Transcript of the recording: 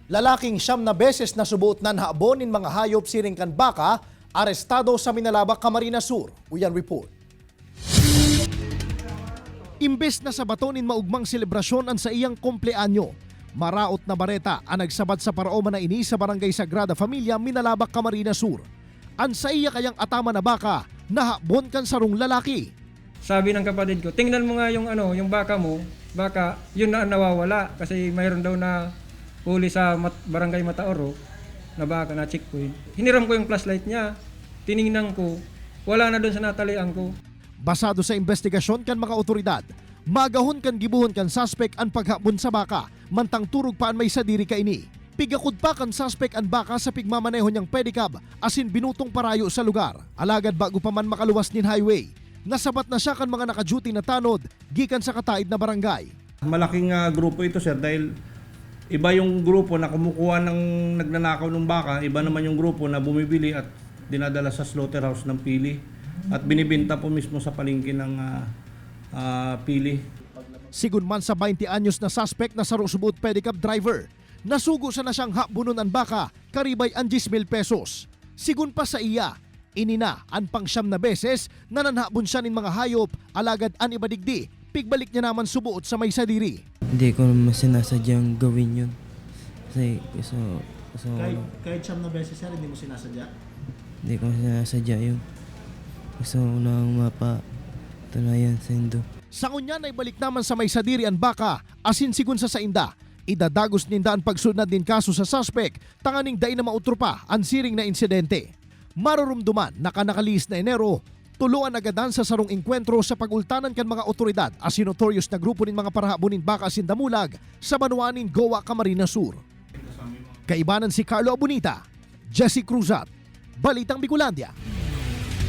Lalaking 9 na beses na subuot nan habon nin mga hayop siring kan baka, arestado sa Minalabac, Camarines Sur. Uyan report. Imbes na sa batonin maugmang selebrasyon ang sa iyang kumpleanyo, maraot na bareta ang nagsabat sa paraoma na ini sa Barangay Sagrada Familia, Minalabac, Camarines Sur. Ang sa iya kayang atama na baka, nahabon kan sarong lalaki. Sabi ng kapatid ko, "Tingnan mo nga yung ano, yung baka mo, baka yun na ang nawawala," kasi mayroon daw na huli sa Barangay Mataoro na baka na checkpoint. Hiniram ko yung flashlight niya. Tiningnan ko, wala na doon sa natalian ko. Basado sa investigasyon kan mga otoridad, magahon kan gibuhon kan suspect ang paghabon sa baka, mantang turog pa an may sadiri kaini. Pigakod pa kan suspect ang baka sa pigmamaneho niyang pedicab asin binutong parayo sa lugar. Alagad bago pa man makaluwas nin highway, nasabat na siya kan mga naka-duty na tanod gikan sa kataid na barangay. Malaking grupo ito, sir, dahil iba yung grupo na kumukuha ng nagnanakaw ng baka, iba naman yung grupo na bumibili at dinadala sa slaughterhouse ng pili at binibenta po mismo sa palengke ng pili. Sigun man sa 20 anyos na suspect na saro subuot pedicab driver, nasugo sa na siyang habunon ang baka, karibay ang 10,000 pesos. Sigun pa sa iya, ini na ang pang-9 na beses na nanhabon siya nin mga hayop, alagad an iba digdi, pigbalik niya naman subuot sa may sadiri. Hindi ko naman sinasadyang gawin yun. Kasi gusto ko Kahit, lang. kahit 9 na beses, sir, hindi mo sinasadya? Hindi ko sinasadya yun. Gusto ko lang mapatunayan sa indo. Sa kunya na ibalik naman sa may sadiri ang baka, asin sigun sa sainda. Idadagos ninda ang pagsunod din kaso sa suspect, tanganing day na mautro pa ang siring na insidente. Marurumduman na kanakalis na Enero, tuluan agadan sa sarong engkwentro sa pagultanan kan mga otoridad asin notorious na grupo nin mga parahabonin baka asin damulag sa Banuanin, Goa, Camarines Sur. Kaibanan si Carlo Abunita, Jesse Cruzat, Balitang Bicolandia.